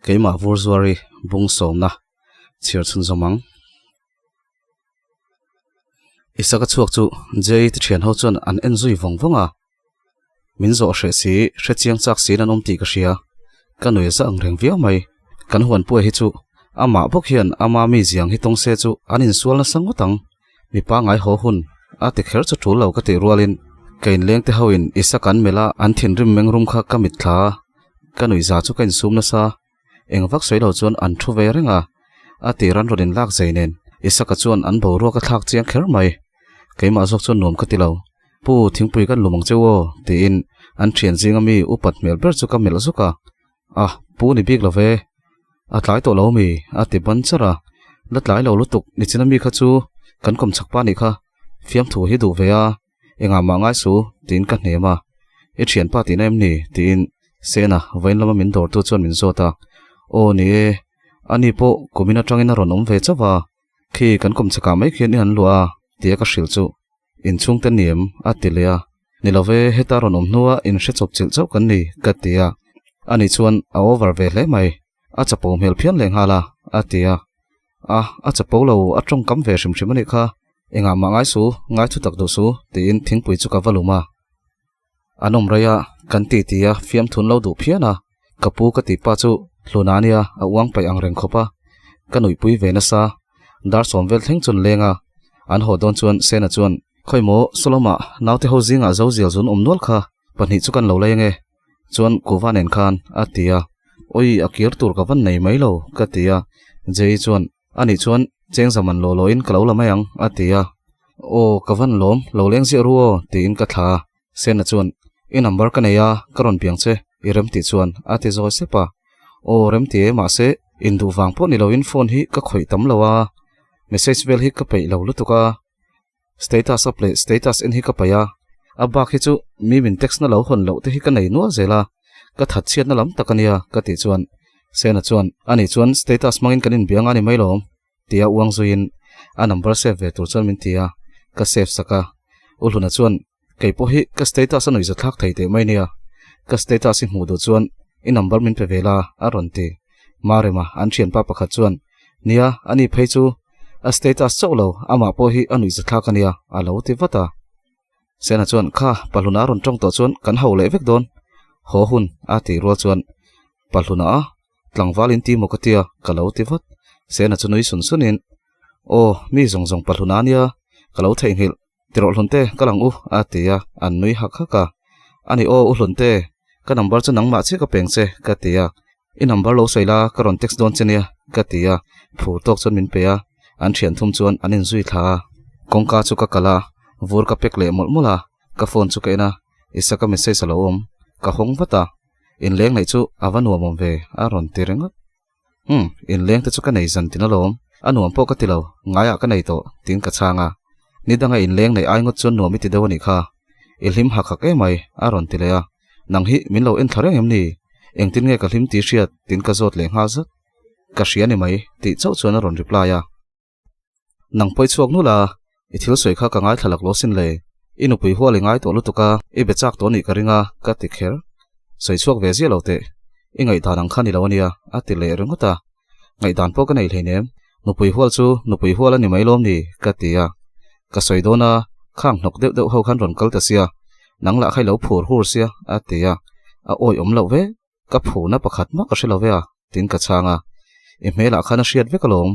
Keimah vur zuar i bung sawmna chhiar chhun zawm ang. Isaka chhuak chu Jay te thian ho chuan an en zui vawng vawng a. Min zawh hreh si, hre chiang chak siin an awm tih ka hria. Ka nui za ang reng viau mai. Kan huan puai hi chu amah bawk hian ama mi ziang hi tawng se chu an insual nasa ngawt ang. Mi pangngai haw hun a ti kher chu tul lo ka tih rualin ka inleng te hoin Isaac an melh a, an thinrim meng rum kha ka mitthla a, ka nuihza chu ka insum nasa. Eng vak sawi lo chuan an thu ve reng a, a tir an rawn inlak zai nen Isaka chuan an boruak a thlak chiang kher mai. Keimah zawk chuan nuam ka ti lo. Pu, thingpui kan lum ang cheu aw, tiin an thian zinga mi upat hmel ber chu ka melh zuk a. A, pu ni bik lo ve. A tlai tawh lo mi, a ti ban char a. La tlai lo lutuk, nichina mi kha chu kan kawm chak pa nih kha, fiamthu hi duh ve a. Engah mah ngai su, tiin ka hnem a. I thianpa tihna em ni? tiin Sena vawiin lama min dawrtu chuan min zawt a. Aw ni e, ani pawh kumin atangin a rawn awm ve chauh a, khi kan kawm chakah mai khian i han luah a, tia ka hrilh chu. Inchhungte ni em? a ti leh a. Ni lo ve, heta rawn awm hnua inhre chawp chilh chauh kan ni, ka ti a. Ani chuan a over ve hle mai, a chapo hmel phian leh nghal a, a ti a. A, a chapo lo, a tawngkam ve hrim hrim a nih kha. Engah mah ngai su, ngai thu tak duh su, tiin thingpui chu ka va lum a. An awm rei a, kan ti ti a, fiamthun lo duh phian a. Ka pu ka tih pa chu hluna a nia, a uang paih ang reng khawp a. Ka nuihpui ve nasa. Dar sawm vel thleng chuan leng a. An haw dawn chuan Sena chuan, Khawi maw, Solomah, naute ho zingah zo zial zun awm nual kha, pahnih chu kan lo lei ange. Chuan kuva nen khan a ti a, Oi, a kir tur ka van nei mai lo, ka ti a. Jay chuan, Anih chuan cheng zaman law lawin ka lo la mai ang, a ti a. Aw, ka van lawm, lo leng ziah ru aw, tiin ka thla a. Sena chuan, I number ka nei a, ka rawn piang che, i rem tih chuan, a ti zawi sep a. Aw, rem ti e, mahse, induh vang pawh ni loin phone hi ka khawih tam lo a, message vel hi ka peih lo lutuk a. Status up leh status en hi ka paih a, a bak hi chu mi min text na lo hawn loh te hi ka nei nual zel a, ka that chhiat na lam tak a nia ka tih chuan Sena chuan ani chuan status hmangin kan inbia nga ni mai lawm tia uang zuiin a number save ve tur chuan min ti a, ka save sak a, U Hluna chuan kei pawh hi ka status a nuihza thlak thei teh mai nia, ka status hi hmuh duh chuan i number min pe ve la a rawn ti. Marema an thianpa pakhat chuan nia ani phei chu A status chauh lo, amah pawh hi a nuih zathlak a nia, a lo ti vat a. Sena chuan, Kha, Pahluna a rawn tawng tawh chuan kan ho leh vek dawn. Haw hun, a tih rual chuan, Pahluna a, tlangval in ti maw ka tia, ka lo ti vat. Sena chu nui sun sunin, Aw, mi zawng zawng Pahluna a nia, ka lo theihnghilh, ti rawh Hlunte, ka lang u, a ti a, an nui hak hak a. Ani aw, u Hlunte, ka number chu nangmah chiah ka peng che, ka ti a. I number lo sawi la, ka rawn text dawn che nia, ka ti a, phur tawk chuan min pe a, an thian thum chuan an inzui thla a. Kawngka chu ka kalh a, vur ka pack leh mawlh mawlh a, ka phone chu ka en a, Isaka message a lo awm, ka hawng vat a, inleng neih chu a va nuam awm ve, a rawn ti ringawt. Umm, inleng te chu ka nei zan tin alawm, a nuam pawh ka ti lo, ngaiah ka nei tawh, tiin ka chhang a, ni danga inleng neih ai ngawt chuan nuam i ti deuh a nih kha, i hlim hak hak emai, a rawn ti leh a. Nang hi min lo en thla reng em ni? Engtin nge ka hlim tih hriat? tiin ka zawt leh nghal zat. Ka hria ni mai, tih chauh chuan a rawn reply a. Nang pawi chhuak nul a, i thil sawi kha ka ngaithla lak lo sin le. I nupui hual i ngai tawh lutuk a, i be chak tawh nih ka ring a, ka ti kher. Sawi chhuak ve ziah lo teh. I ngaihdan ang kha ni lo a nia, a ti leh ringawt a. Ngaihdan pawh ka nei hleinem. Nupui hual chu nupui hual a ni mai lawm ni? ka ti a. Ka sawi dawn a, khang hnawk deuh deuh ho khan rawn kal ta sia, nang lah kha i lo phur hur sia, a ti a. A awi awm loh ve, ka phurna pakhat mah ka hre lo ve a, tiin ka chhang a. I hmelah khan a hriat vek alawm.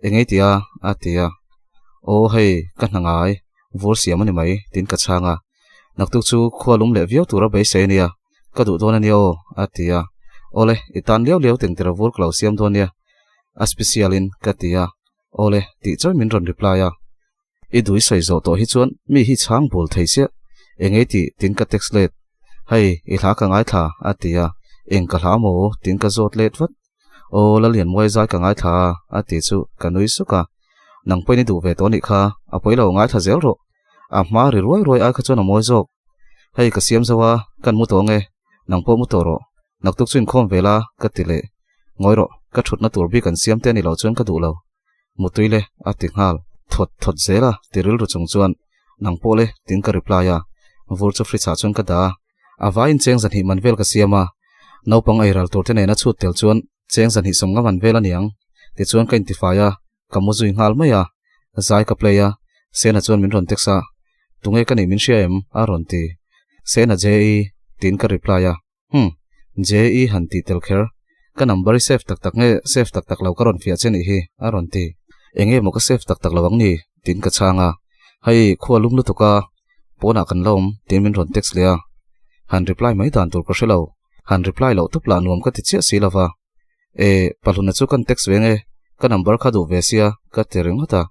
Engei ti a? a ti a. Aw hei, ka hna ngai, vur siam a ni mai, tiin ka chhang a. Naktuk chu khua lum leh viau tura beisei a nia. Ka duh dawn a nia aw, a ti a. Awle, i tan liau liau tengtira vur ka lo siam dawn nia, a special in ka ti a. Awle, tih chawi min rawn reply a. I dui sawi zawh tawh hi chuan mi hi chhang bul thei chiah. Engei tih tin ka text let. Hei, i hla ka ngaithla, a ti a. Eng ka hla maw? Tin ka zawt let vat. Aw Lallianmuai zai ka ngaithla a, a ti chu ka nui suk a. Nang pawhin i duh ve tawh anih kha, a pawi lo ngaithla zel rawh. A hma ri ruai ruai ai kha chuan a mawi zawk. Hei ka siam zo a, kan mu tawh ange, nang pawh mu tawh rawh. Naktuk chu inkhawm ve la, ka ti leh. Ngawi rawh, ka thutna tur bik an siam te a ni lo chuan ka duh lo. Mutui le, a ti nghal. Thawt thawt zel a, ti rilru chung chuan, Nang pawh le, tiin ka reply a. Vur chu fridge ah chuan ka dah a. A vaiin cheng zahnih man vel ka siam a. Naupang eiral tur te nena chhut tel chuan cheng zahnih sawmnga man vel a niang. Tichuan ka intifai a, ka mu zui nghal mai a. Zai ka play a, Sena chuan min rawn text a. Tunge ka nih min hria em? a rawn ti. Sena JE, tiin ka reply a. Umm, JE han tih tel kher. Ka number i save tak tak nge save tak tak lo ka rawn fiah che nih hi, a rawn ti. Enge maw ka save tak tak lo ang ni? tiin ka chhang a. Hei, khua lum lutuk a, pawnah kan la awm, tiin min rawn text leh a. Han reply mai dan tur ka hre lo. Han reply loh tawp lah nuam ka ti chiah si lova. E, Pahluna chu kan text ve nge, ka number kha duh ve sia, ka ti ringawt a.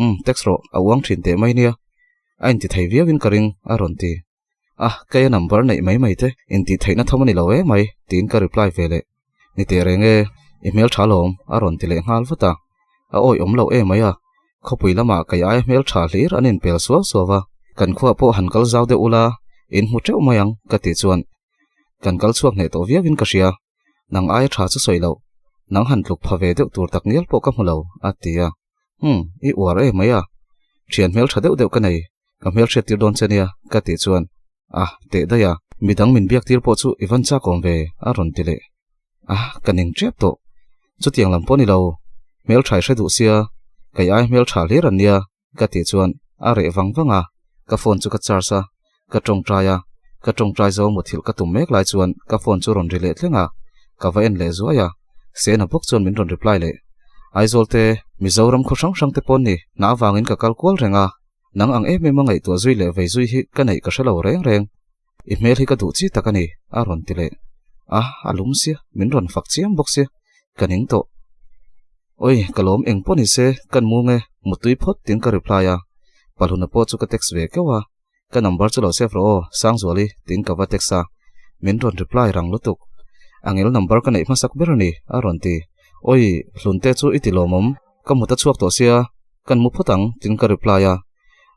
Umm, text rawh, a uang thin teh mai nia. A inti thei viauin ka ring, a rawn ti. A, kei a number neih mai mai te intih theihna tham a ni lo e mai, tiin ka reply ve leh. Ni teh reng e, i hmel tha lawm, a rawn ti leh nghal vat a. A awi awm lo e mai a, khawpui lamah kei aia hmel tha hlir an inpel suau suau a, kan khuah pawh han kal zau deuh ula, in hmu teuh mai ang, ka tih chuan kan kal chhuak hneh tawh viauin ka hria. Nang aia tha chu sawi loh, nang han tluk pha ve deuh tur tak ngial pawh ka hmu lo, a ti a. Umm, i uar e mai a. Thian hmel tha deuh deuh ka nei, ka hmel hriat tir dawn che nia, ka tih chuan, Ah, teh daih a, midang min biak tir pawh chu i van chak awm ve, a rawn ti leh. Ah, ka ning tep tawh. Chutiang lam pawh ni lo, hmel tha i hre duh sia, kei ai hmel tha hlir an nia, ka tih chuan a reh vang vang a, ka phone chu ka charge a, ka tawngtai a, ka tawngtai zo muthilh ka tum mek lai chuan ka phone chu rawn ri leh thleng a, ka va en leh zuai a, Sena bawk chuan min rawn reply leh. Aizawl te, Mizoram khaw hrang hrang te pawn ni, hna avangin ka kal kual reng a, nang ang em em a ngaihtuah zui leh vei zui hi ka neih ka hre lo reng reng. I hmel hi ka duh chi tak a ni, a rawn ti leh. A, a lum sia, min rawn fak chiam bawk sia, ka ning tawh. Oi, ka lawm eng pawh ni se, kan mu nge, mutui phawt tiin ka reply a, Palhuna pawh chu ka text ve keuh a, Ka number chu lo save rawh aw, Sangzuali, tiin ka va text a. Min rawn reply rang lutuk. Angel number ka neih hmasak ber a ni, a rawn ti. Oi, Hlunte chu i ti lawmawm, ka mut a chhuak tawh sia, kan mu phawt ang, tiin ka reply a.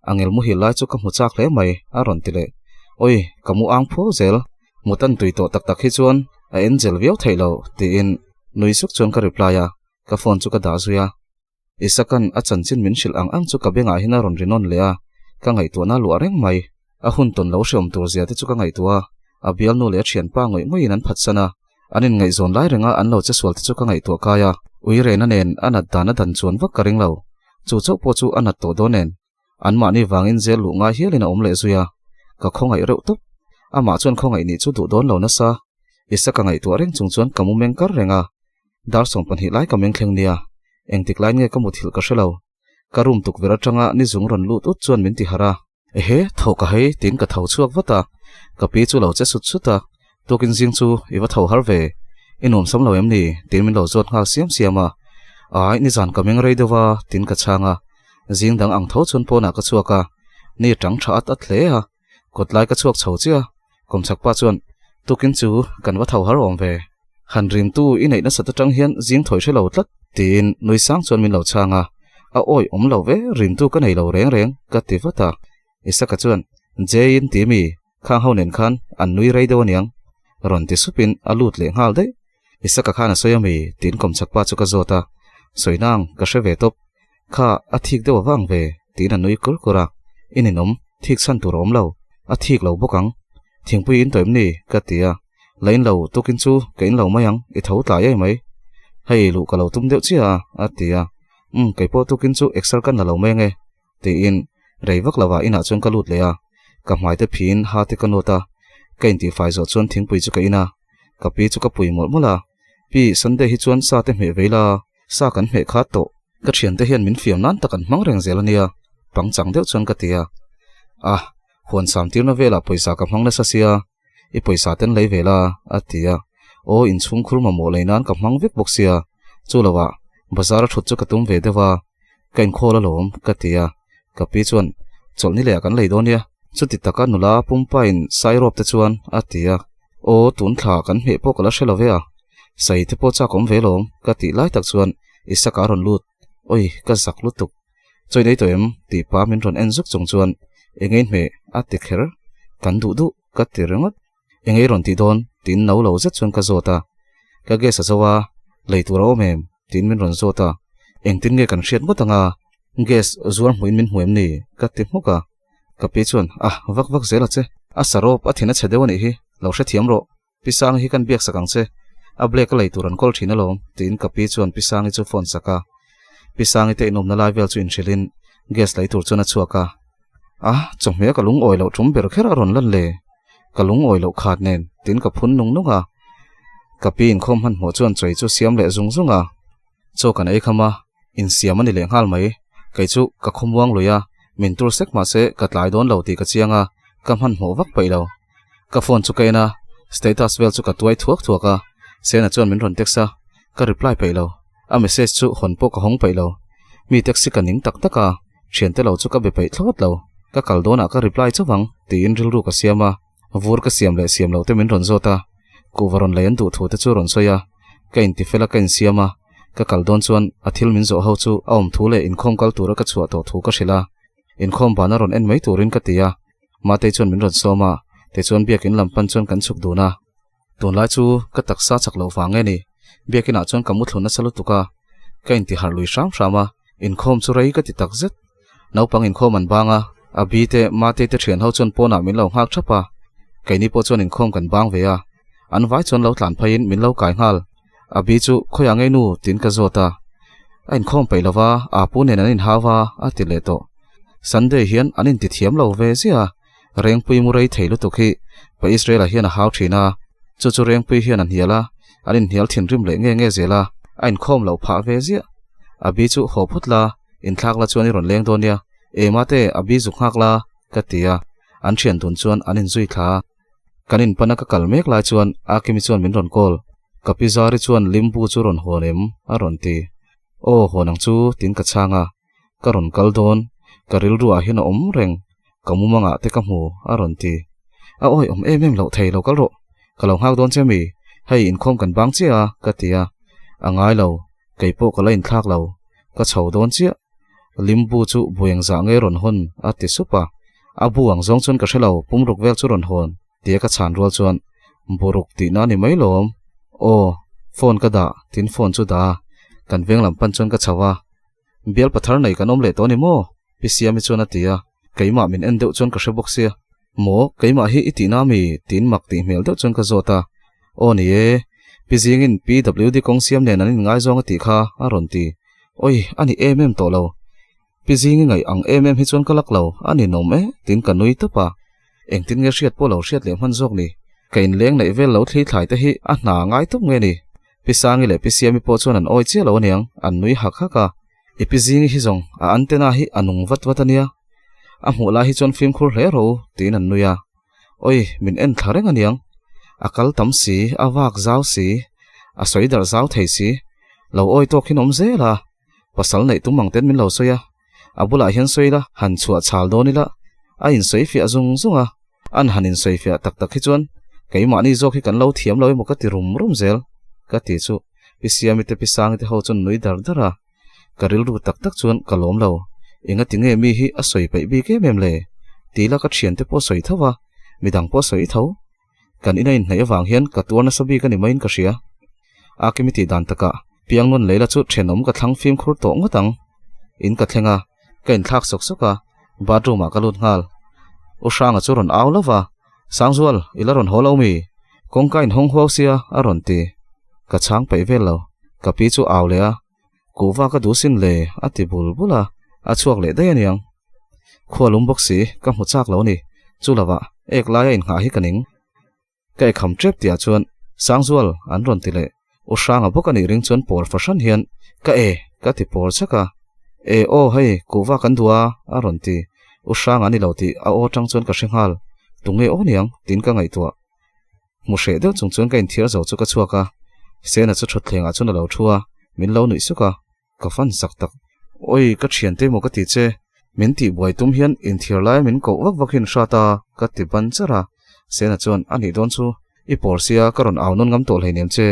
Angel muhil lai chu ka hmu chak hle mai, a rawn ti leh. Oi, ka mu ang phuau zel, mut an tui tawh tak tak hi chuan a angel viau theih loh, tiin nui suk chuan ka reply a, ka phone chu ka dah zui a. Isakan a chanchin min hrilh ang ang chu ka bengah hian a rawn ri nawn leh a, ka ngaihtuahna luah reng mai. A hun tawn lo hreawm tur zia te chu ka ngaihtuah a, a bialnu leh a thianpa ngawih ngawih in an phatsan a, an inngaihzawn lai renga an lo che sual te chu ka ngaihtuah kai a, uirena nen a nat dan a dan chuan vak ka ring lo. Chu chauh pawh chu a nat tawh dawn nen. Anmahni vangin zel luh ngai hialin a awm leh zui a, ka khawngaih reuh tawp. Amah chuan khawngaih nih chu duh dawn lo nasa. Isaka ngaihtuah reng chung chuan ka mu meng kar reng a, Dar 12 lai ka meng thleng nia, engtik lai nge ka muthilh ka hre lo. Ka room tukverh atanga ni zung rawn lut ut chuan min ti harh a. Ehe, tho ka hei, tiin ka tho chhuak vat a. Ka pi chu lo che sut sut a, Tukin zing chu i va tho har ve, i nuam sam lo em ni? tiin min lo zawt nghal siam siam a. Ai, nizan ka meng rei deuh a, tiin ka chhang a. Zing dang ang tho chuan pawnah ka chhuak a, ni tang tha at at hle a. Kawt lai ka chhuak chho chiah a, kawmchhak pa chuan, Tukin chu kan va tho har awm ve. Han rimtu i neih nasat atang hian zing thawi hre lo tlat, tiin nui sang chuan min lo chhang a. A awi awm lo ve, rimtu ka nei lo reng reng, ka ti vat a. Isaka chuan, Jane ti mi, khang ho nen khan an nui rei deuh aniang, rawn ti supin a lut leh nghal daih. Isaka khan a sawi a mi, tiin kawmchhak pa chu ka zawt a. Sawi nang, ka hre ve tawp. Kha, a thik deuh avang ve, tiin a nui kur kur a. I ninawm, thik chhan tur a awm lo. A thik lo bawk ang. Thingpui in tawh em ni? ka ti a. La in lo, tukin chu ka in lo mai ang, i tho tlai ei mai. Hei, luh ka lo tum deuh chiah a, a ti a. Umm, kei pawh tukin chu exer kan la lo mai ange, tiin rei vak lovah inah chuan ka lut leh a. Ka hmai te phiin ha te ka nawt a, ka intihfai zawh chuan thingpui chu ka in a. Ka pi chu ka pui mawlh mawlh a. Pi, Sunday hi chuan sa te hmeh vei la, sa kan hmeh khat tawh. Ka thiante hian min fiam nan tak an hmang reng zel a nia, pangchang deuh chuan ka ti a. Ah, huan sam tirna velah pawisa ka hmang nasa sia, i pawisa ten lei ve la, a ti a. Aw, inchhung khur mamawh lei nan ka hmang vek bawk sia, chu lovah bazar a thut chu ka tum ve deuh a, ka inkhawl alawm, ka ti a. Ka pi chuan, Chawlhni leh ah kan lei dawn nia, chuti taka nula pumpain sairawp te chuan, a ti a. Aw, tun thla kan hmeh pawh ka la hre lo ve a. Sai te pawh chak awm ve lawm ka tih lai tak chuan Isaka a rawn lut. Oi, ka zak lutuk. Chawi nei tawh em? tih pa min rawn en zuk chung chuan Engei hmeh a ti kher. Kan duh duh ka ti ringawt. Engei rawn tih dawn? tiin no lo zet chuan ka zawt a. Ka gas a zo a, lei tur a awm em? tiin min rawn zawt a. Engtin nge kan hriat ngawt anga gas zuar hmuhin min hmu em ni? ka ti hmuk a. Ka pi chuan, Ah, vak vak zel a che. A sarawp a thin a chhe deuh a nih hi, lo hrethiam rawh. Pi Sangi hi kan biak sak ang che, a black a lei tur an kawl thin alawm, tiin ka pi chuan Pi Sangi chu phone sak a. Pi Sangi te inawmna lai vel chu inhrilhin gas lei tur chuan a chhuak a. A, chawhmeh ka lungawi loh tum ber kher a rawn lan le, ka lungawi loh khat nen, tiin ka phun nung nung a. Ka pi inkhawm hmanhmawh chuan chawi chu siam leh zung zung a. Chaw kan ei kham a, insiam a ni leh nghal mai. Kei chu ka khawmuang lui a, min tur sek mah se ka tlai dawn lo tih ka chiang a, ka hmanhmawh vak peih lo. Ka phone chu ka en a, status vel chu ka tuai thuak thuak a, Sena chuan min rawn text a, ka reply peih lo. A message chu hawn pawh ka hawng peih lo. Mi text hi ka ning tak tak a, thiante lo chu ka be peih thlawt lo. Ka kal dawnah ka reply chauh ang tiin rilru ka siam a, vur ka siam leh siam loh te min rawn zawt a, kuhva rawn lei an duh thu te chu rawn sawi a, ka intifel a ka insiam a, ka kal dawn chuan a thil min zawh ho chu a awm thu leh inkhawm kal tura ka chhuah tawh thu ka hrilh a, inkhawm bana rawn en mai turin ka ti a, Matei chuan min rawn sawm a, tichuan biakin lam pan chuan kan chhuk dun a. Tunlai chu ka taksa chak loh vang nge ni, biakinah chuan ka muthlun nasa lutuk a, ka intiharh lui hram hram a, inkhawm chu rei ka ti tak zet. Naupang inkhawm an bang a, Abi te Matei te thian ho chuan pawnah min lo nghak thap a, keini pawh chuan inkhawm kan bang ve a, an vai chuan lo tlan pheiin min lo kai nghal. Abi chu khawiah ngei nu tiin ka zawt a, a inkhawm peih lova Apu nen an inhau a a ti leh tawh. Sunday hian an inti thiam lo ve ziah a, Rengpui mu rei thei lutuk hi pa Israel-a hian a hau thin a, chu chu Rengpui hian a hnial a, an inhnial thinrim leh nge nge zel a, a inkhawm loh phah ve ziah. Abi chu haw phut la, inthlak la chuan i rawn leng dawn nia, Ema te Abi zuk nghak la, ka ti a, an thian dun chuan an inzui thla a. Kan inpana ka kal mek lai chuan Akimi chuan min rawn call, Ka pi Zari chuan limbu chu rawn hawn em? a rawn ti. Aw, hawn ang chu, tiin ka chhang a. Ka rawn kal dawn, ka rilruah hian a awm reng, ka mumangah te ka hmu, a rawn ti. A awi awm em em loh thei lo kal rawh, ka lo nghak dawn che mi, hei inkhawm kan bang chiah a, ka ti a. A ngai lo, kei pawh ka la inthlak lo, ka chho dawn chiah. Limbu chu bueng zah nge rawn hawn, a ti sup a. A bu ang zawng chuan ka hre lo, pumruk vel chu rawn hawn, tia ka chhan rual chuan, Buruk tihna a ni mai lawm. Aw, phone ka dah, tin phone chu dah a, kan veng lam pan chuan ka chho a. Bial pathar nei kan awm leh tawh a ni maw? Pi Siami chuan a ti a, keimah min en deuh chuan ka hre bawk sia. Maw, keimah hi i tihna mi? tiin mak tih hmel deuh chuan ka zawt a. Aw ni e, Pi Zingin PWD kawng siam nen an inngaizawng a tih kha a rawn ti. Oi, a ni em em tawh lo. Pi Zingi ngaih ang em em hi chuan ka lak lo, a ninawm e, tiin ka nui tawp a. Engtin nge hriat pawh lo hriat leh hman zawk ni? Ka inleng neih vel lo thli thlai te hi a hna ngai tawp nge ni? Pi Sangi leh Pi Siami pawh chuan an awi chiah lo aniang, an nui hak hak a. I Pi Zingi hi zawng a antenna hi a nung vat vat ania, a hmuh lai hi chuan fimkhur hle rawh u, tiin an nui a. Oi, min en thla reng aniang. A kal tam si, a vak zau si, a sawi darh zau thei si, lo awi tawk hin awm zel a. Pasal neih tum ang ten min lo sawi a, a bulah hian sawi ila, han chhuah chhal dawn ila, a insawi fiah zung zung a, an han insawi fiah tak tak hi chuan keimahni zawk hi kan lo thiam lo emaw ka ti rum rum zel, ka ti chu Pi Siami te Pi Sangi te ho chuan nui dar dar a, ka rilru tak tak chuan ka lawm lo, enga ti nge mi hi a sawi peih bik em em le? Tila ka thiante pawh sawi tho a, midang pawh sawi tho. Kan ina inhnaih avang hian ka tuar nasa bik a ni maiin ka hria. A kimi tih dan takah Piangnawn Leila chu thenawm ka thlang fimkhur tawh ngawt ang. In ka thleng a, ka inthlak sawk sawk a, bathroom ah ka lut nghal. U Hranga chu rawn au lova, Sangzual, i la rawn haw lo mi? Kawngka inhawng huau sia, a rawn ti. Ka chhang peih vel lo. Ka pi chu au leh a, Kuhva ka duh sin le, a ti bul bul a, a chhuak leh daih aniang. Khua lum bawk si, ka hmu chak lo a ni. Chu lovah, ek laia inghah hi ka ning. Ka ekham tep tihah chuan, Sangzual, an rawn ti leh. U Hranga bawk a nih ring chuan pawl fahran hian, Ka e, ka ti pawl chak a. E aw hei, kuhva kan duh a, a rawn ti. U Hranga a ni lo tih a aw atang chuan ka hre nghal. Tunge aw niang? tiin ka ngaihtuah. Hmu hreh deuh chung chuan ka inthiar zo chu ka chhuak a, Sena chu thutthlengah chuan a lo thu a, min lo nuih suk a, ka fan sak tak. Oi, ka thiante emaw ka ti che, min tih buai tum hian inthiar laia min koh vak vak hi an hrat a, ka ti ban char a. Sena chuan, A nih dawn chu, i pawr sia ka rawn au nawn ngam tawh hleinem che.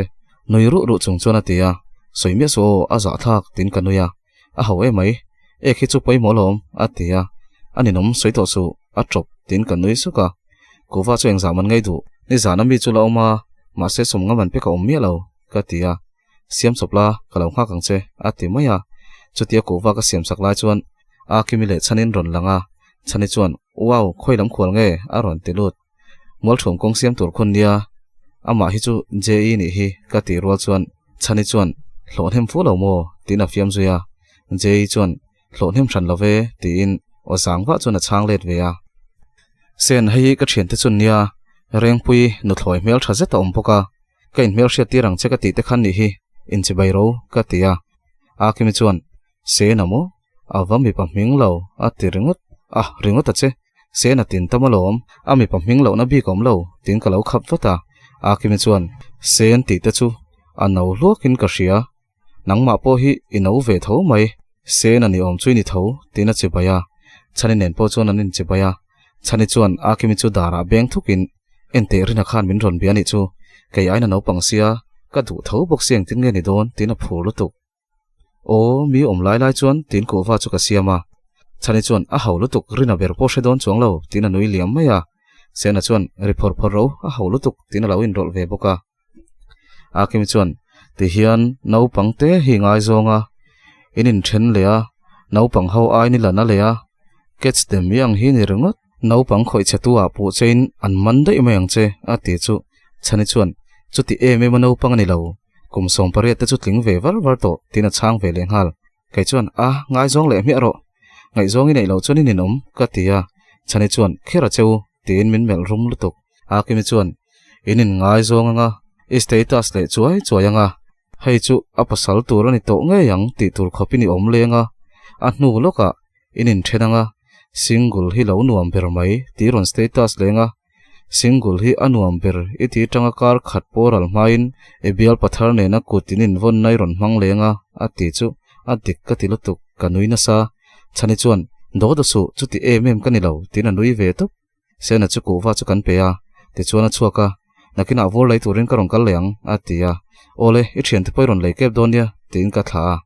Nui ruh ruh chung chuan a ti a, Sawi miah suh aw, a zahthlak, tiin ka nui a. A ho emai, ek hi chu pawimawh alawm, a ti a. A ninawm sawi tawh suh, a tawp, tiin ka nui suk a. Kuhva chu engzah man ngei duh, nizan a mi chu la awm a, mahse sawmnga man pek a awm miah lo, ka ti a. Siam chawp la, ka lo nghak ang che, a ti mai a. Chutia kuhva ka siam sak lai chuan a Kimi leh Chhanin rawn lang a. Chhani chuan, Wow, khawi lam khual nge? a rawn ti lut. Mualthuam kawng siam tur khawn nia, amah hi chu JE nih hi, ka tih rual chuan Chhani chuan, Hlawh hnem fu lo maw? tiin a fiam zui a. JE chuan, Hlawh hnem hran lo ve, tiin aw zang vah chuan a chhang let ve a. Sen, hei hi ka thiante chu nia, Rengpui nuthlawi hmel tha zet a awm bawk a. Ka inhmel hriat tir ang che ka tih te khan nih hi, inchibai ro, ka ti a. Akimi chuan, Sena maw? A va mipa hming lo, a ti ringawt. A, ringawt a che. Sena tin tam alawm, a mipa hming lohna bik awm lo, tiin ka lo khap vat a. Akimi chuan, Sen tih te chu a no hluakin ka hria. Nangmah pawh hi i no ve tho mai. Sena ni awm chu i ni tho, tiin a chibai a. Chhani nen pawh chuan an inchibai a. Chhani chuan Akimi chu darah beng thukin, Enteh Rina khan min rawn bia anih chu, kei aina naupang sia, ka duh tho bawk si engtin nge ni dawn, tiin a phur lutuk. Aw, mi awm lai lai chuan tiin kuhva chu ka siam a. Chhani chuan a ho lutuk, Rina ber pawh hre dawn chuang lo, tiin a nui liam mai a. Sena chuan, Ri phawr phawr ro, a ho lutuk, tiin a lo inrawlh ve bawk a. Akimi chuan, Tihian naupang te hi ngaizawng a, in inthen leh a, naupang ho ain i la na leh a, catch them i ang hi ni ringawt. Naupang khawih chhe tu ah puh chein an man daih mai ang che, a ti chu. Chhani chuan, Chuti em em a naupang a ni lo, kum 18 te chu tling ve var var tawh, tiin a chhang ve leh nghal. Kei chuan, A, ngaizawng leh hmiah rawh. Ngaihzawng i neih loh chuan i ninawm, ka ti a. Chhani chuan, Kher a che u, tiin min melh rum lutuk. Akimi chuan, In inngaizawng anga, i status leh chuai chuai anga, hei chu a pasal tur a ni tawh ngei ang tih tur khawpin i awm leng a, a hnu lawkah in inthen anga, single hi lo nuam ber mai tih rawn status leng a, single hi a nuam ber i ti tanga kar khat pawral hmain i bial pathar nena kut in invawn na i rawn hmang leng a, a ti chu a dik ka ti lutuk, ka nui nasa. Chhani chuan, Daw daw suh, chuti em em ka ni lo, tiin a nui ve tawp. Sena chu kuhva chu kan pe a, tichuan a chhuak a, Nakinah vur lei turin ka rawn kal leh ang, a ti a. Awle, i thiante pawh i rawn lei kep dawn nia, tiin ka thlah a.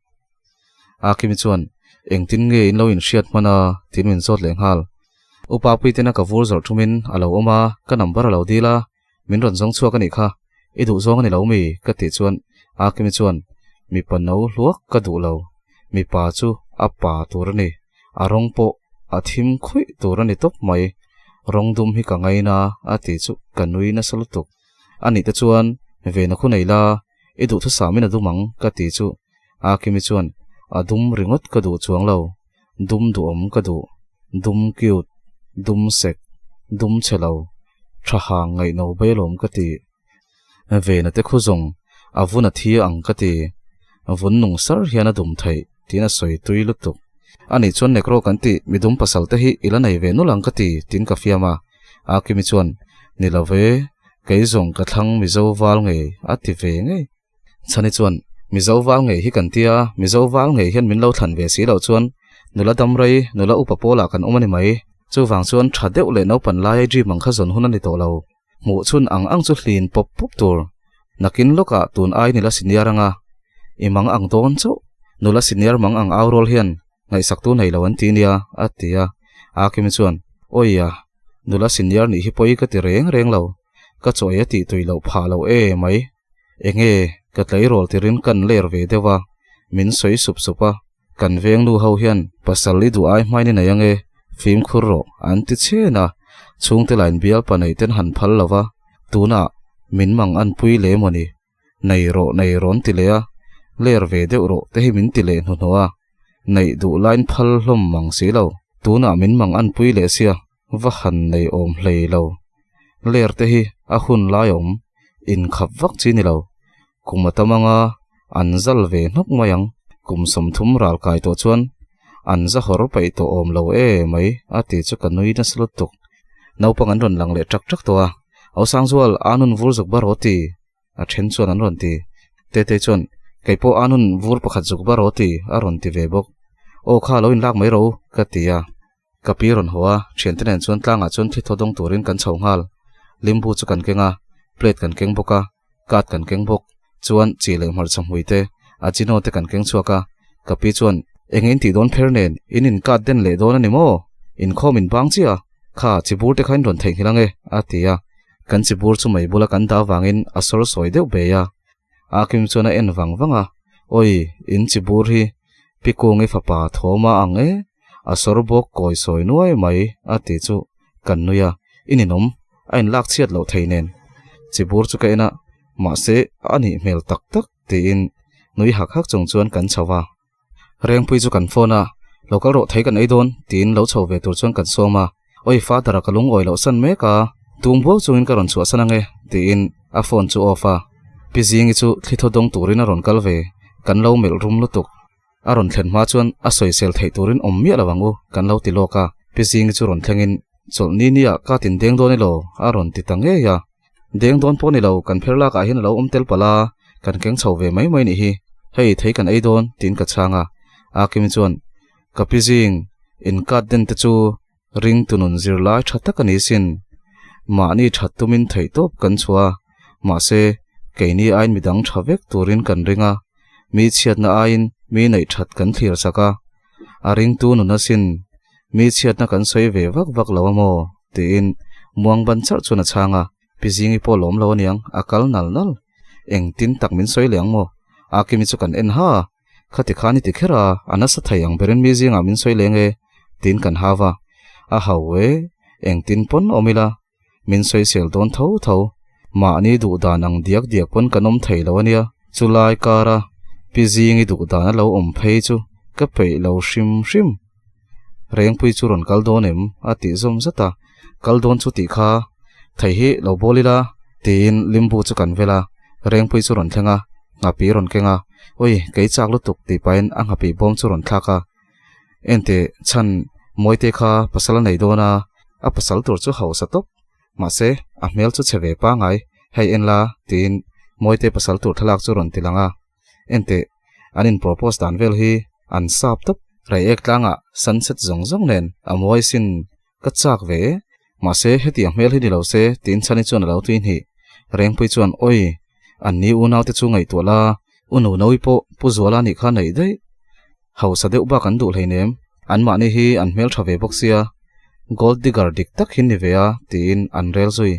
Akimi chuan, Engtin nge in lo inhriat hman a? tiin min zawt leh nghal. Upa Puitena ka vur zawrh thumin a lo awm a, ka number a lo dil a, min rawn zawng chhuak a nih kha, i duh zawng a ni lo mi? ka tih chuan Akimi chuan, Mipa no hluak ka duh lo, mipa chu a pa tur a ni, a rawng pawh a thim khuih tur a ni tawp mai, rawng dum hi ka ngaina a ti chu ka nui nasa lutuk. A nih te chuan vena khu nei la, i duhthusam in a dum ang ka ti chu Akimi chuan, A dum ringawt ka duh chuang lo, dum duhawm ka duh, dum cute, dum sek, dum chhe lo, tha hang ngaihno bai alawm ka ti. Vena te khu zawng a vun a thi ang ka ti, vun nung sar hian a dum theih tiin a sawi tui lutuk. Anih chuan Negro kan tih midum pasal te hi i la nei ve nul ang ka ti tiin ka fiam a. Akimi chuan, Ni lo ve, kei zawng ka thlang Mizo val ngei a ti ve ngei. Chhani chuan, Mizo val ngei hi kan tia, Mizo val ngei hian min lo thlan ve si loh chuan nula dam rei, nula upa pawlah kan awm a ni mai. Chuvang chuan tha deuh leh naupan laia dream ang kha zawn hun a ni tawh lo. Hmuh chhun ang ang chu hlin pawp pawp tur. Nakin lawkah tun ai nila senior anga i mang ang dawn chauh. Nula senior mang ang au rual hian ngaihsaktu nei lo an ti nia, a ti a. Akimi chuan, Awiah, nula senior nih hi pawi ka ti reng reng lo. Ka chaw ei a tih tui loh phah lo e mai. Enge, ka tleirawl tirin kan ler ve deuh a, min sawi sup sup a. Kan veng nu ho hian pasal i duh ai hmain i nei ange, fimkhur rawh an ti chhen a, chhungte lain bial pa nei ten han phal lo va, tunah min mang an pui leh emaw ni, nei rawh nei rawn ti leh a, ler ve deuh rawh te hi min ti leh hnuhnawh a, neih duh lain phal hlawm mang si lo, tunah min mang an pui leh sia, va han nei awm hlei lo, ler te hi a hun lai awm, inkhap vak chi ni lo, Kum a tam anga an zal ve hnawk mai ang. Kum 30 ral kai tawh chuan an za hawr paih tawh awm lo e mai a ti chu ka nui nasa lutuk. Naupang an rawn lang leh ṭak ṭak tawh a, Ausangzual, Anun vur zuk bar aw ti? A ṭhen chuan an rawn ti. Tetei chuan, Kei pawh Anun vur pakhat zuk bar aw ti? A rawn ti ve bawk. Aw kha lo inlak mai ro ka ti a. Ka pi rawn haw a, thiante nen chuan tlangah chuan thli thaw dawng turin kan chho nghal. Limbu chu kan keng a, plate kan keng bawk a, card kan keng bawk. Chuan chi leh hmarcha hmui te, Ajino te kan keng chhuak a. Ka pi chuan, Eng in tih dawn pher nen, in inkat den leh dawn a ni maw? Inkhawm in bang chiah a, kha chibur te kha in rawn theihnghilh ang e, a ti a. Kan chibur chu mei bula kan dah avangin a sawr sawi deuh bei a. Akim chuan a en vang vang a, Awi, in chibur hi Pi Kungi fapa thawma ang e, a sawr bawk kawi sawi nuai mai, a ti chu kan nui a, I ninawm, a inlak chhiat loh thei nen. Chibur chu ka en a, mahse a nih hmel tak tak tiin nui hak hak chung chuan kan chho a. Rengpui chu kan phone a, Lo kal rawh thei kan ei dawn, tiin lo chho ve tur chuan kan sawm a. Awi father-a ka lungawi loh san mek a, tum buau chungin ka rawn chhuahsan ange, tiin a phone chu off a. Pi Zingi chu thli thaw dawng turin a rawn kal ve, kan lo melh rum lutuk. A rawn thlen hma chuan a sawisel theih turin awm miah lo ang u, kan lo ti lawk a. Pi Zingi chu rawn thlengin, Chawlh ni nia ka tin deng dawn elaw? a rawn ti ta ngei a. Deng dawn pawh ni lo, kan pher lakah hian a lo awm tel palh a, kan keng chho ve mai mai nih hi. Hei, thei kan ei dawn, tiin ka chhang a. Akim chuan, Ka pi zing, inkat den te chu ring tunun zirlai tha tak a ni sin. Mahni that tumin theihtawp kan chhuah a, mahse, keini aiin midang tha vek turin kan ring a, mi chhiatna aiin mi neih that kan thlir sak a, a ringtu nun asin, mi chhiatna kan sawi ve vak vak lo a maw? tiin muang ban charh chuan a chhang a, Pi Zingi pawh lawm lo aniang, a kal nal nal. Engtin tak min sawi leh ang maw? Akimi chu kan en ha a, khati khan i ti kher a, a nasa thei ang berin mi zingah min sawi leng e, tiin kan hau a, a hau e, engtin pawn awm ila, Min sawisel dawn tho tho. Mahni duh dan ang diak diak pawn kan awm thei lo ania. Chulai kara Pi Zingi duh dan a lo awm phei chu ka peih lo hrim hrim. Rengpui chu rawn kal dawn em? a tih zawm zat a. Kal dawn chu tih kha thei hi lo bawl ila tiin limbu chu kan vel a. Rengpui chu rawn thleng a, nghapi rawn keng a. Ui, kei chak lutuk tih pahin a nghapi bawm chu rawn thlak a. Enteh, chhan Mawite kha pasal a nei dawn a, a pasal tur chu hausa tawp. Mahse, a hmel chu chhe ve pangai, hei en la, tiin Mawite pasal tur thlalak chu rawn ti lang a. Enteh, an in propose dan vel hi an sap tawp. Reiek tlangah sunset zawng zawng nen a mawi sin ka chak ve e. Mahse, hetiang hmel hi ni lo se, tiin Chhani chuan a lo tui hnih. Rengpui chuan, Awi, an ni unaute chu ngaihtuah la, u Nunawi pawh Pu Zuala nih kha neih daih. Hausa deuh bak an duh hleinem, anmahni hi an hmel tha ve bawk sia, gold digger dik tak hi ni ve a, tiin an rel zui.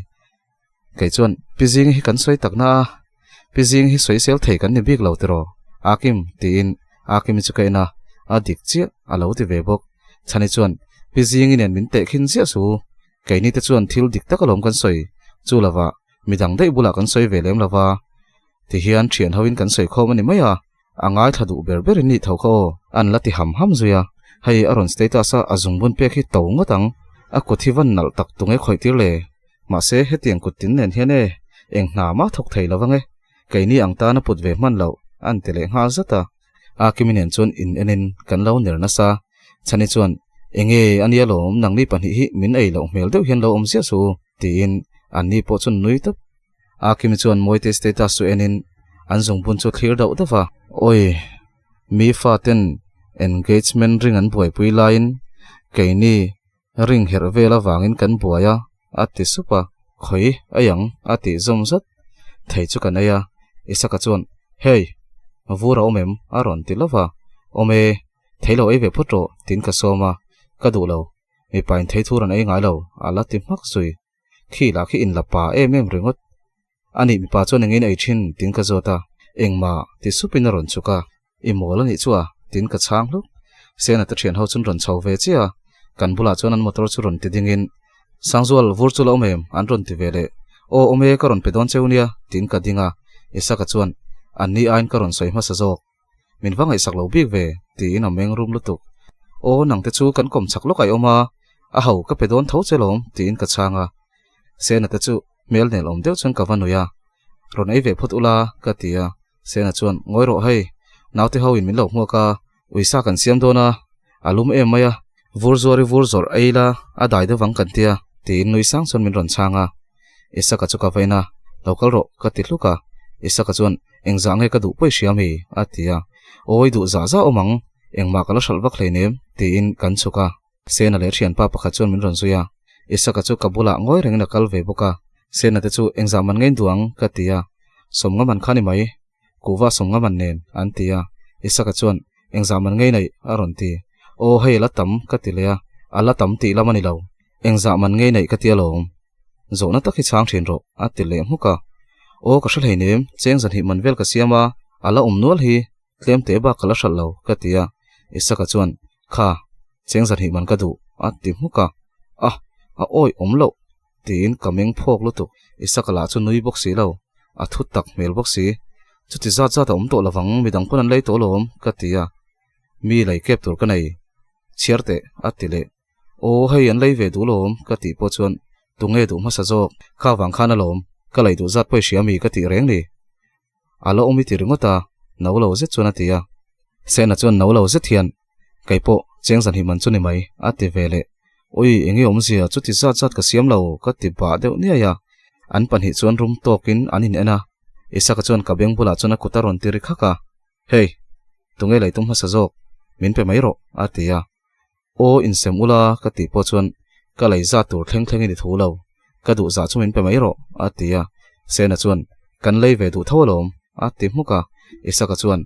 Kei chuan, Pi Zing hi kan sawi tak na a, Pi Zing hi sawisel thei kan ni bik lo tiraw, Akim, tiin Akimi chu ka en a, a dik chiah a lo ti ve bawk. Chhani chuan, Pi Zingi nen min tehkhin ziah su, keini te chuan thil dik tak alawm kan sawi, chu lovah midang daih bulah kan sawi ve lem lova, tihian thian hoin kan sawi khawm a ni mai a, A ngaithla duh ber ber in nih tho kha aw, an la ti ham ham zui a, hei a rawn status a a zungbun pek hi to ngawt ang, a kut hi van nalh tak tunge khawih tir le, mahse hetiang kut tin nen hian e, eng hna mah thawk thei lo vang e, keini ang tan a put ve hman loh, an ti leh nghal zat a. Akimi nen chuan in en in kan lo ner nasa, Chhani chuan, Enge a nia lawm, nangni pahnih hi min ei loh hmel deuh hian lo awm ziah suh u, tiin anni pawh chuan nui tawp. Akimi chuan Mawite status chu enin an zungbun chu thlir dauh dauh va. Awi, mi faten engagement ring an buaipui laiin keini ring herh vel avangin kan buai a, a ti sup a. Khawi ei ang, a tih zawm zat. Thei chu kan ei a. Isaka chuan, Hey, vur a awm em? a rawn ti lova. Awm e, thei lo ei ve phawt rawh, tiin ka sawm a. Ka duh lo, mipain thei thur an ei ngai lo, a la ti hmak zui. Khi lah khi in la pa em em ringawt. A nih mipa chuan engin ei thin tiin ka zawt a, engmah ti supin a rawn chhuk a, i mawl a nih chu a tiin ka chhang hluk. Sena te thian ho chuan rawn chho ve chiah a, kan bulah chuan an motor chu rawn ti dingin, Sangzual, vur chu la awm em? an rawn ti ve leh. Aw awm e, ka rawn pe dawn cheu nia tiin ka ding a, Isaka chuan, An ni aiin ka rawn sawi hmasa zawk. Min va ngaihsak lo bik ve, tiin a meng rum lutuk. Aw, nangte chu kan kawm chak lawk aih awm a, a ho ka pe dawn tho che lawm, tiin ka chhang a. Sena te chu hmel nel awm deuh chuan ka va nui a. Rawn ei ve phawt ula, ka ti a. Sena chuan, Ngawi rawh hei, naute ho in min lo hmuak a, uisa kan siam dawn a, a lum em mai a, vur zuar i vur zawrh ei la, a dai deuh vang kan tia, tiin nui sang chuan min rawn chhang a. Isaka chu ka vain a, Lo kal rawh, ka ti hluk a. Isaka chuan, Engzah nge ka duh pawi hria mi? a ti a. Awi duh zah zah awm ang, engmah ka la hralh vak hleinem, tiin kan chhuk a. Sena leh thianpa pakhat chuan min rawn zui a. Isaka chu ka bulah ngawi rengin a kal ve bawk a. Sena te chu engzah man ngein duh ang? ka ti a. Sawmnga man kha ni mai. Kuhva sawmnga man nen, an ti a. Isaka chuan, Engzah man ngei neih? a rawn ti. Aw, hei a la tam, ka ti leh a. A la tam tih lam a ni lo. Engzah man ngei neih ka ti alawm. Zawhna tak hi chhang thin rawh, a ti leh hmuk a. Aw, ka hre hleinem, cheng zanhnih man vel ka siam a, a la awm nual hi, tlem teh bak ka la hralh lo, ka ti a. Isaka chuan, Kha, cheng zanhnih man ka duh, a ti hmuk a. A, a awih awm loh, tiin ka meng phawk lutuk. Isaka lah chu nui bawk si lo, a thu tak hmel bawk si. Chuti zat zat a awm tawh lovang, midang pawn an lei tawh alawm, ka ti a. Mi lei kep tur ka nei, chhiar teh, a ti leh. Aw hei an lei ve duh lawm ka tih pawh chuan tunge duh hmasa zawk kha vang khan alawm ka lei duh zat pawh i hria mi ka tih reng ni. A la awm i ti ringawt a, no lo zet chuan a ti a. Sena chuan no lo zet hian kei pawh cheng zan hi man chu ni mai a ti ve leh. Ui enge awmzia chuti zat zat ka siam lo ka ti bah deuh niai a. An pahnih chuan rum tawkin an in en a. Isaka chuan ka beng bulah chuan a kut a rawn ti ri khak a. Hey, tunge lei tum hmasa zawk min pe mai rawh a ti a. Aw insem ula ka tih pawh chuan ka lei zat tur thleng thlengin i thu lo, ka duh zah chu min pe mai rawh a ti a. Sena chuan Kan lei ve duh tho alawm a ti hmuk a. Isaka chuan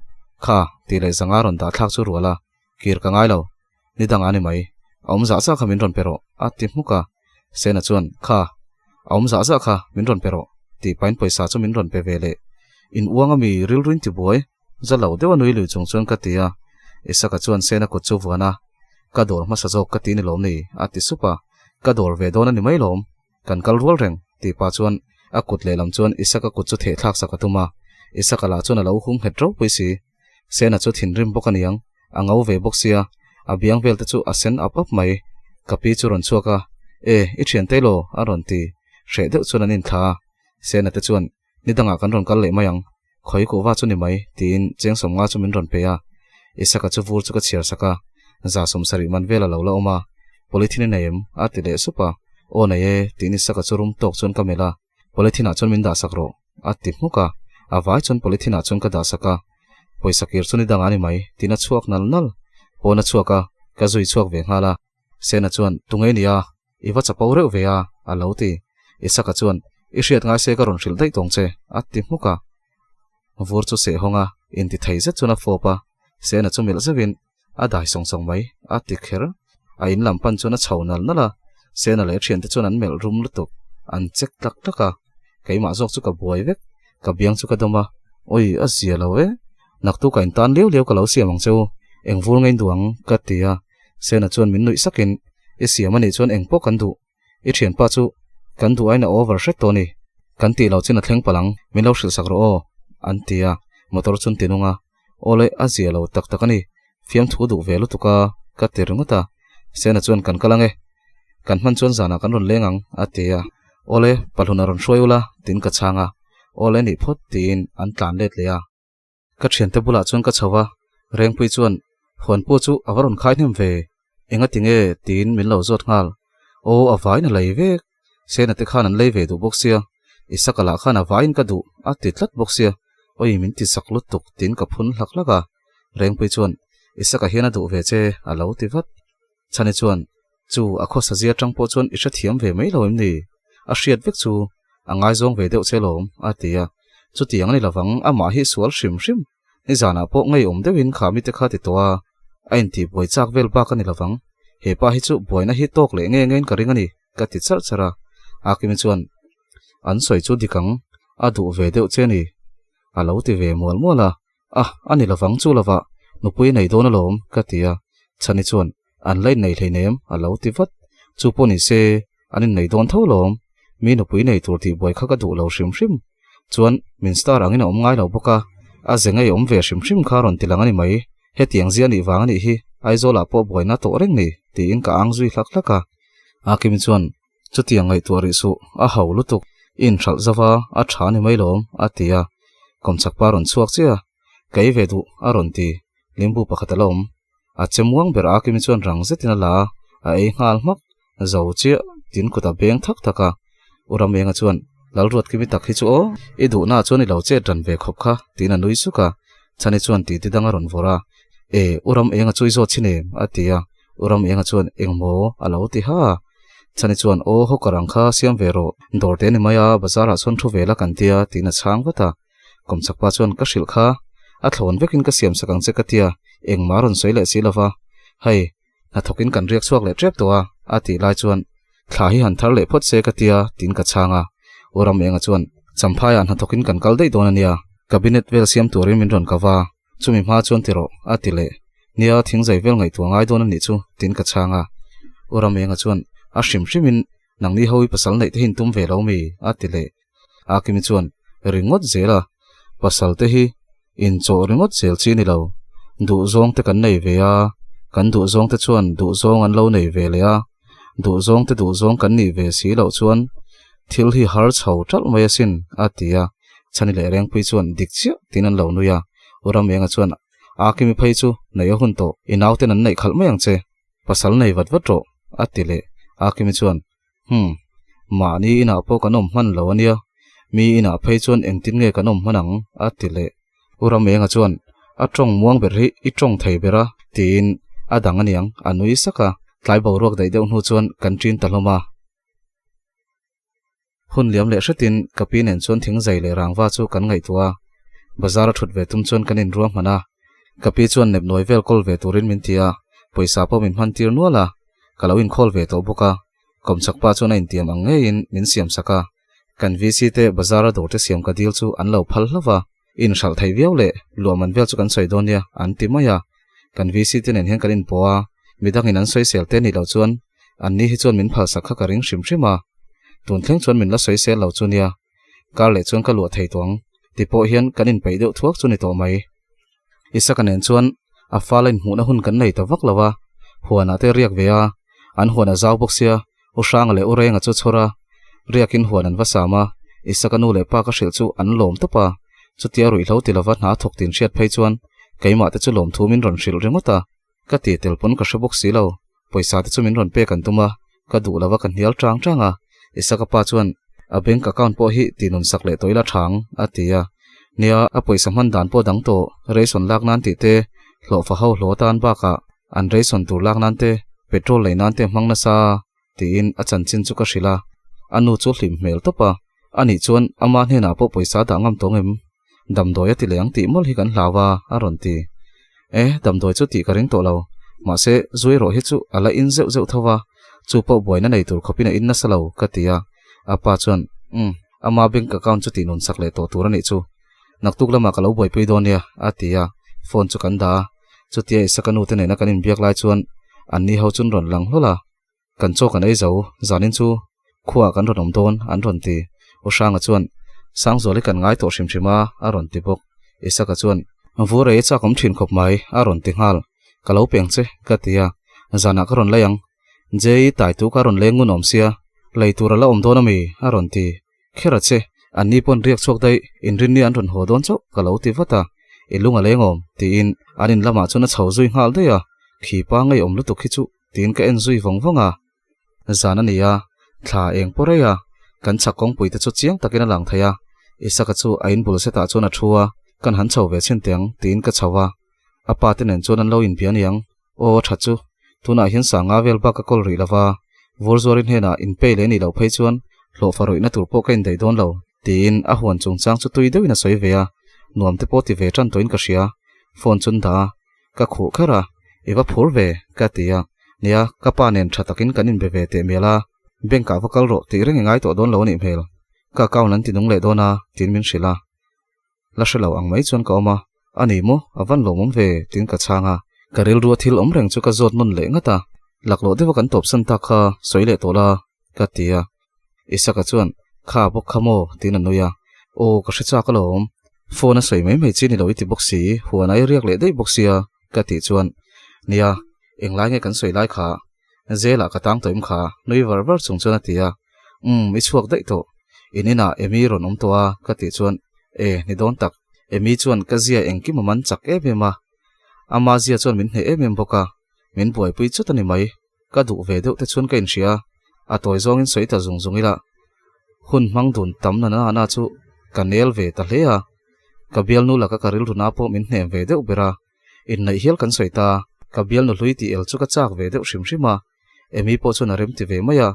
Kha tih leh zanga rawn dah thlak chu rual a, kir ka ngai lo, ni dangah ni mai, a awm zah zah kha min rawn pe rawh a ti hmuk a. Sena chuan Kha, a awm zah zah kha min rawn pe rawh tih pahin pawisa chu min rawn pe ve leh. In uang ami rilruin tibuai Za lo deuh a nui lui chung chuan ka ti a, Isaka chuan Sena kut chu vuan a, Ka dawr hmasa zawk ka ti ni lawm ni? a ti sup a, Ka dawr ve dawn a ni mai lawm, kan kal rual reng, tih pah chuan a kut lehlam chuan Isaka kut chu theh thlak sak a tum a, Isaka lah chuan a lo hum nghet ropui si. Sena chu thinrim bawk a niang, a ngo ve bawk sia, a biang vel te chu a sen ap ap mai. Ka pi chu rawn chhuak a, E, i thian te law? a rawn ti, hreh deuh chuan an inthla a, Sena te chuan Ni dangah kan rawn kal leh mai ang, khawi kuhva chu ni mai, tiin cheng sawmnga chu min rawn pe a. Isaka chu vur chu ka chhiar sak a, za sawmsarih man vel a lo la awm a, polythene i nei em? a ti leh sup a. Aw nei e, tiin Isaka chu rum tawk chuan ka melh a, polythene ah chuan min dah sak rawh, a ti hmuk a. A vai chuan polythene ah chuan ka dah sak a, pawisa kir chu ni dangah a ni mai, tiin a chhuak nal nal. Pawn a chhuak a, ka zui chhuak ve nghal a. Sena chuan, Tunge i nia? I va chapo reuh ve a, a lo ti. Isaka chuan, I hriat ngai se ka rawn hrilh daih tawng che, a ti hmuk a. Vur chu seh hawng a, inti thei zet chuan a fawp a. Sena chu melh zeuhin, A dai sawng sawng mai, a ti kher. A in lam pan chuan a chho nal nal a. Sena leh a thiante chuan an melh rum lutuk, an check tlak tlak a. Keimah zawk chu ka buai vek, ka biang chu ka dawm a. Ui, a zia lo e. Naktuk a intan liau liau ka lo siam ang che u, eng vur ngei duh ang, ka ti a. Sena chuan min nuih sakin, I siam a nih chuan eng pawh kan duh. I thianpa chu kan duh aiin a over hret tawh a ni. Kan tih loh chin a thleng palh ang, min lo hrilh sak rawh aw, an ti a. Motor chu an ti nung a. Awle, a zia lo tak tak a ni. Fiamthu duh ve lutuk a, ka ti ringawt a. Sena chuan kan kal ang e. Kan hman chuan zanah kan rawn leng ang, a ti a. Awle, pahlun a rawn hruai ula, tiin ka chhang a. Awle nih phawt, tiin an tlan let leh a. Ka thiante bulah chuan ka chho a, Rengpui chuan, Huan pawh chu a va rawn khai hnem ve, enga ti nge? tiin min lo zawt nghal. Aw, a vaiin a lei vek, Sena te khan an lei ve duh bawk sia, Isaka lah khan a vaiin ka duh a ti tlat bawk sia, awi min ti chak lutuk tiin ka phun hlak hlak a. Rengpui chuan, Isaka hian a duh ve che a lo ti vat. Chhani chuan, Chu a khawsa zia tang pawh chuan i hrethiam ve mai lo em ni? A hriat vek chu a ngaizawng ve deuh che lawm, a ti a. Chutiang a ni lovang, amah hi sual hrim hrim. Nizanah pawh ngeiawm deuhin kha mite kha ti tawh a, a intihbuai chak vel bak a ni lovang. He pa hi chu buaina hi tawk leh nge ngein ka ring a ni, ka ti charh charh a. Akimi chuan, An sawi chu dik ang, a duh ve deuh che ni, a lo ti ve mual mual a. A, a ni lovang chu lovah, nupui a nei dawn alawm, ka ti a. Chhani chuan, An la innei hleinem, a lo ti vat. Chu pawh ni se, an innei dawn tho alawm. Mi nupui nei tur tih buai kha ka duh lo hrim hrim. Chuan, min star angin a awm ngai lo bawk a, a ze ngei awm ve hrim hrim kha rawn ti lang a ni mai. Hetiang zia nih vang a nih hi, Aizawlah pawh buaina tawh reng ni, tiin ka ang zui hlak hlak a. Akimi chuan, Chutiang ngaihtuah rih suh, a ho lutuk, i inhralh zova, a tha ni mai lawm, a ti a. Kawmchak pa rawn chhuak chiah a, Ka ei ve duh, a rawn ti. Limbu pakhat a la awm. A che muang ber a Kimi chuan rang zetin a la a, a ei nghal hmak, zo chiah, tin kut a beng thak thak a. U Ramenga chuan, Lalruat Kimi tak hi chu aw, i duhnaah chuan i lo chet ran ve khawp kha, tiin a nui suk a. Chhani chuan titi dang a rawn vawrh a, E, U Ramenga chu i zawt chin em? a ti a. U Ramenga chuan, Engmaw? a lo ti ha a. Chhani chuan, Aw, hawker ang kha siam ve rawh, dawr te ni mai a, bazar ah chuan thu ve la kan tia, tiin a chhang vat a. Kawmchak pa chuan ka hrilh kha, a thlawn vekin ka siam sak ang che ka tia, engmah a rawn sawi leh si lova. Hei, hnathawkin kan riak chhuak leh tep tawh a, a tih lai chuan thla hi han thar leh phawt se ka tia tiin ka chhang a. U Ramenga chuan Champhaiah hnathawkin kan kal daih dawn a nia, cabinet vel siam turin min rawn kava, chumi hma chuan ti rawh, a ti leh. Nia, thingzai vel ngaihtuah ngai dawn a nih chu, tiin ka chhang a. U Ramenga chuan a hrim hrimin nangni ho i pasal neih te hi in tum ve lo mi? a ti leh. Akimi chuan, Ringawt zel a, pasal te hi inchawh ringawt zel chi ni lo. Duhzawng te kan nei ve a, kan duhzawng te chuan duhzawng an lo nei ve leh a, duhzawng te duhzawng kan nih ve si loh chuan thil hi har chho ṭalh mai asin, a ti a. Chhani leh Rengpui chuan dik chiah tiin an lo nui a. U Ramenga chuan, Akimi phei chu nei a hun tawh, i nauten an neih khalh mai ang che, pasal nei vat vat rawh, a ti leh. Akimi chuan, Umm, mahni inah pawh kan awm hman lo a nia, mi inah phei chuan engtin nge kan awm hman ang? a ti leh. U Ramenga chuan, A tawng muang ber hi i tawng thei ber a, tiin a dang a niang, a nui sak a, tlai boruak daih deuh hnu chuan kan ṭin ta hlawm a. Hun liam leh hretin ka pi nen chuan thingzai leh rangva chu kan ngaihtuah a, bazar a ṭhut ve tum chuan kan inruah hman a. Ka pi chuan nepnawi vel kawl ve turin min ti a, pawisa pawh min hman tir nual a, ka lo inkhâwl ve tawh bawk a. Kawmchak pa chuan a intiam ang ngeiin min siam sak a, kan VC te bazar a dawr te siam ka dil chu an lo phal hlauh va, inhralh thei viau leh luah man vel chu kan sawi dawn nia an ti mai a, kan VC te nen hian kan inpawh a, midangin an sawisel te nih loh chuan an ni hi chuan min phal sak kha ka ring hrim hrim a, tun thleng chuan min la sawisel lo chu nia, kar leh chuan ka luah thei tawh ang ti pawh hian kan inpeih deuh thuak chu ni tawh mai. Isaka nen chuan a fala inhmuhna hun kan nei ta vak lo a, huanah te riak ve a, an huan a zau bawk sia, U Hranga leh U Renga chu chhawr a, riakin huan an va sam a, Isaka nu leh pa ka hrilh chu an lawm tawp a, chutia ruihhlo ti lova hna thawk tin hriat phei chuan keimah te chu lawmthu min rawn hrilh ringawt a, ka ti tel pawn ka hre bawk si lo, pawisa te chu min rawn pek an tum a, ka duh lova ka hnial tang tang a, Isaka pa chuan a bank account pawh hi ti nun sak leh tawh ila thang a ti a, nia a pawisa hman dan pawh dang tawh ration lak nan tih te hlawhfa ho hlaw tan bakah an ration tur lak nan te petrol lei nan te hmang nasa tiin a chanchin chu ka hrilh a, a nu chu hlim hmel tawp a, anih chuan ama hnenah pawh pawisa dah ngam tawng em? Damdawi a ti leh ang tih mawlh hi kan hlau a, a rawn ti. E, damdawi chu tih ka ring tawh lo. Mahse, zui erawh hi chu a la in zeuh zeuh tho va, chu pawh buaina nei tur khawpin a in nasa lo, ka ti a. A pa chuan, Umm, ama bank account chu tih nun sak leh tawh tur a nih chu. Naktuk lamah ka lo buaipui dawn nia, a ti a. Phone chu kan dah a. Chutia Isaka nu te nena kan inbiak lai chuan anni ho chun rawn lang hlawl a. Kan chaw kan ei zo, zanin chu khuaah kan rawn awm dawn, an rawn ti. U Hranga chuan, Sangzuali kan ngai tawh hrim hrim a, a rawn ti bawk. Isaka chuan, Vur ei chak awm thin khawp mai, a rawn ti nghal. Ka lo peng che, ka ti a. Zanah ka rawn lei ang. Jei, tai tu ka rawn leng ngun awm sia, lei tur a la awm dawn ami? a rawn ti. Kher a che, anni pawn riak chhuak daih, inrinni an rawn haw dawn chauh, ka lo ti vat a. I lung a leng awm, tiin an in lamah chuan a chho zui nghal daih a. Khi pa ngeiawm lutuk hi chu tiin ka en zui vawng vawng a. Zan a ni a, thla eng pawh rei a, kan chhak kawngpui te chu chiang takin a lang thei a. Isaka chu a inbul setah chuan a thu a, kan han chho ve chhin teh ang tiin ka chho a. A pa te nen chuan an lo inbia aniang, aw a tha chu, tunah hian sanga vel bak ka kawl rih lova, Vawrzuarin hnenah inpei leh a nih loh phei chuan hlawhfa rawihna tur pawh ka indaih dawn lo, tiin a huan chungchang chu tui deuhin a sawi ve a, nuam te pawh ti ve tan tawhin ka hria, phone chu an dah a. Ka khuh kher a, i va phur ve, ka ti a. Nia, ka pa nen tha takin kan inbe ve teh mial a, bank ah va kal rawh tih reng i ngai tawh dawn lo a nih hmel. Ka account an ti nung leh dawn a, tiin min hrilh a. La hre lo ang mai chuan ka awm a, a ni maw, a van lawmawm ve, tiin ka chhang a. Ka rilrua thil awm reng chu ka zawt nawn leh ngat a, laklawh deuha kan tawpsan tak kha sawi leh tawh la, ka ti a. Isaka chuan, Kha bawk kha maw? tiin a nui a. Aw, ka hre chak alawm. Phone a sawi mai mai chi ni lo i ti bawk si, huan a i riak leh daih bawk sia, ka tih chuan, Nia, englai nge kan sawi lai kha? Zelah ka tang tawh em kha? nui var var chung chuan a ti a. Umm, i chhuak daih tawh. In inah Amy rawn awm tawh a, ka tih chuan, E, ni dawn tak. Amy chuan ka zia engkim a man chak em em a. Ama zia chuan min hneh em em bawk a, min buaipui chut a ni mai. Ka duh ve deuh te chuan ka inhria, a tawi zawngin sawi ta zung zung ila. Hun hmang dun tam na na na chu ka nel ve ta hle a, ka bialnu laka ka rilru na pawh min hnem ve deuh ber a, inneih hial kan sawi ta, ka bialnu hlui tih el chu ka chak ve deuh hrim hrim a, Amy pawh chuan a rem ti ve mai a,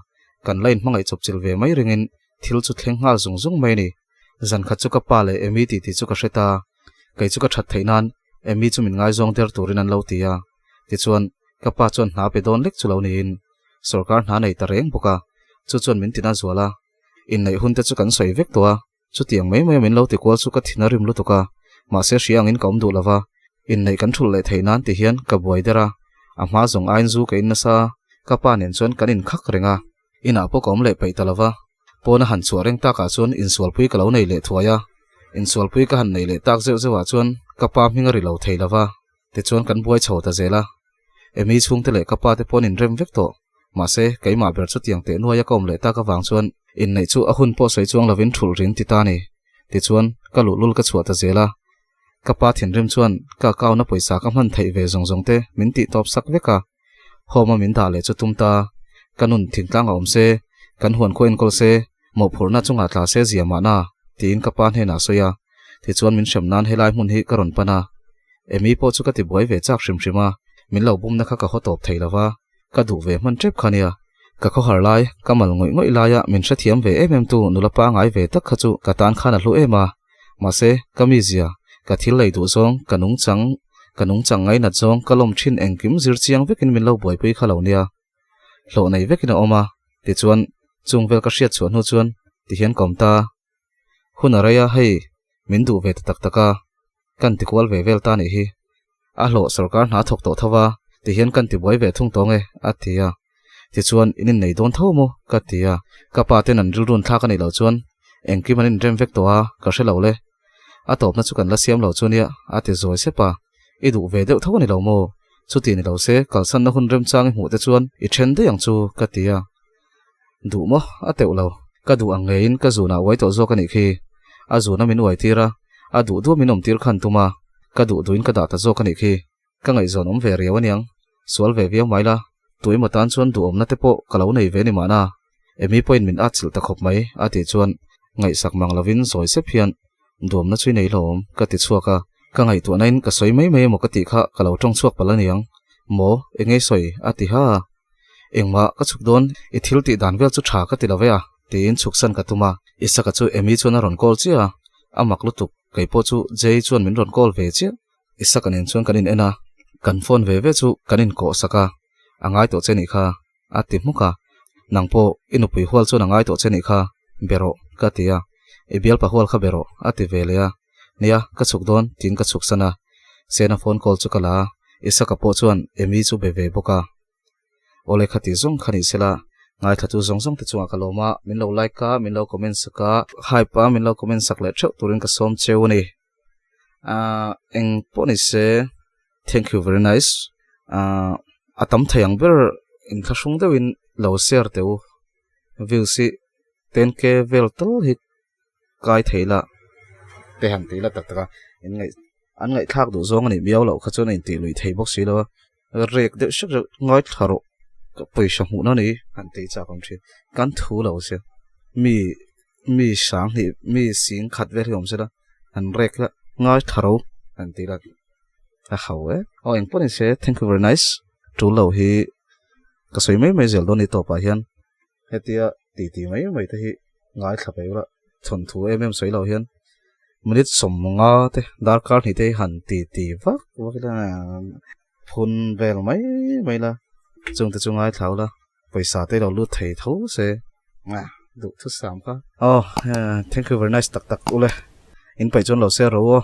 kan la inhmangaih chawp chilh ve mai ringin thil chu thleng nghal zung zung mai a ni. Zan khat chu ka pa leh Amy titi chu ka hre ta. Kei chu ka that theih nan Amy chu min ngaizawng der turin an lo ti a. Tichuan, ka pa chuan hna pe dawn lek chu lo niin sawrkar hna nei ta reng bawk a, chu chuan min tina zual a. Inneih hun te chu kan sawi vek tawh a, chutiang mai maia min lo ti kual chu ka thin a rim lutuk a, mahse hria angin ka awm duh lo va, inneih kan thulh leh theih nan ti hian ka buai der a, a hma zawng aiin zu ka in nasa a, ka pa nen chuan kan inkhak reng a. Inah pawh ka awm leh peih ta lo va, pawna han chhuah reng takah chuan insualpui ka lo nei leh thuai a, insualpui ka han nei leh tak zeuh zeuhah chuan ka pa hming a ri lo thei lo va, tichuan kan buai chho ta zel a. Emi chhungte leh ka pa te pawh an inrem vek tawh, mahse keimah ber chutiang teh nuaia ka awm leh tak avang chuan inneih chu a hun pawh sawi chuang lovin thulh ring ti ta a ni. Tichuan ka luhlul ka chhuah ta zel a, ka pa thinrim chuan ka account-a pawisa ka hman theih ve zawng zawng te min tih tawp sak vek a. Home a min dah leh chu tum ta, ka nun thingtlang a awm se, kan huan khaw enkawl se, mawhphurhna chungah tla se zia mahna, tiin ka pa hnenah a sawi a. Tichuan min hrem nan helai hmun hi ka rawn pan a. Amy pawh chu ka ti buai ve chak hrim hrim a, min lo bumna kha ka haw tawp thei lo va, ka duh ve hman tep kha nia. Ka khawhar lai, ka mal ngawih ngawih laia min hrethiam ve em em tu nula pangai ve tak kha chu ka tan khan a hlu em a. Mahse, ka mizia, ka thil lei duh zawng, ka nungchang, ka nungchang ngainat zawng, ka lawm thin engkim zir chiang vekin min lo buaipui kha lo nia. Hlawh nei vekin a awm a, tichuan, chung vel ka hriat chhuah hnu chuan tihian ka awm ta. Hun a rei a, hei, min duh ve ta tak tak a, kan ti kual ve vel ta nih hi. A hlawh sorkar hna thawk tawh tho va, tihian kan ti buai ve thung tawng e, a ti a. Tichuan, in innei dawn tho maw? ka ti a. Ka pa ten an rilrun thlak a nih loh chuan engkim an inrem vek tawh a, ka hre lo le. A tawpna chu kan la siam lo chu nia, a ti zawi sep a. I duh ve deuh tho a ni lo maw? Chuti ni lo se, kalsanna hun remchang i hmuh te chuan i then daih ang chu, ka ti a. Duh maw? A teuh lo. Ka duh ang ngeiin ka zunah uai tawh zawk a nih khi. A zuna min uai tir a, a duh duh min awm tir khan tum a, ka duh duhin ka dah ta zawk a nih khi. Ka ngaihzawn awm ve riau aniang. Sual ve viau mai la, tuimaw tan chuan duhawmna te pawh ka lo nei ve ni mahna. Amy pawhin min atchilh ta khawp mai, a tih chuan ngaihsak mang lovin zawi sep hian duhawmna chu i nei hlawm, ka ti chhuak a. Ka ngaihtuahna in ka sawi mai mai emaw ka tih kha ka lo tawng chhuak palh aniang. Maw, eng nge sawi? a ti ha a. Engmah ka chhuk dawn, i thil tih dan vel chu tha ka ti lo ve a, tiin chhuksan ka tum a. Isaka chu Amy chuan a rawn call chiah a, a mak lutuk, kei pawh chu Jay chuan min rawn call ve chiah. Isaka nen chuan kan in en a, kan phone ve ve chu kan in kawh sak a, a ngai tawh che nih kha, a ti hmuk a, nang pawh i nupui hual chuan a ngai tawh che nih kha, be rawh, ka ti a, i bialpa hual kha be rawh, a ti ve leh a, nia, ka chhuk dawn, tiin ka chhuk san a, Sena phone call chu ka la a, Isaka pawh chuan Amy chu be ve bawk a. Awle khati zawng kha ni sela, ngaithla tu zawng zawng te chungah ka lawm a, min lo like a, min lo comment sak a, hype a, min lo comment sak leh theuh turin ka sawm cheu a ni. Ahh eng pawh ni se thank you very nice ahh a tam thei ang ber inthlahrung deuhin lo share teh u views hi 10k vel tal hi kai thei la te han tih la tak tak a in ngaih an ngaihthlak duh zawng a nih miau loh kha chuan a intih lui thei bawk si lo a rek deuh hrep hrep ngaithla rawh ka pawisa hmuhna a ni han tih chak awm thin kan thu lo sia mi mi sang hnih mi sing khat vel hi awm sela han rek la ngaithla ro han tih la a ho e aw engpawh ni se thank you very nice tul lo hi ka sawi mai mai zel dawn a ni tawpah hian. Hetia titi mai mai te hi ngaithla ve ula thawnthu em em sawi lo hian minute 15 te darkar hnih te hi han titi vak vak ila phun vel mai mai la chung te chu ngaithla ula pawisa te lo lut thei tho se duh thusam kha aw thank you very nice tak tak ule in paih chuan lo share ro aw.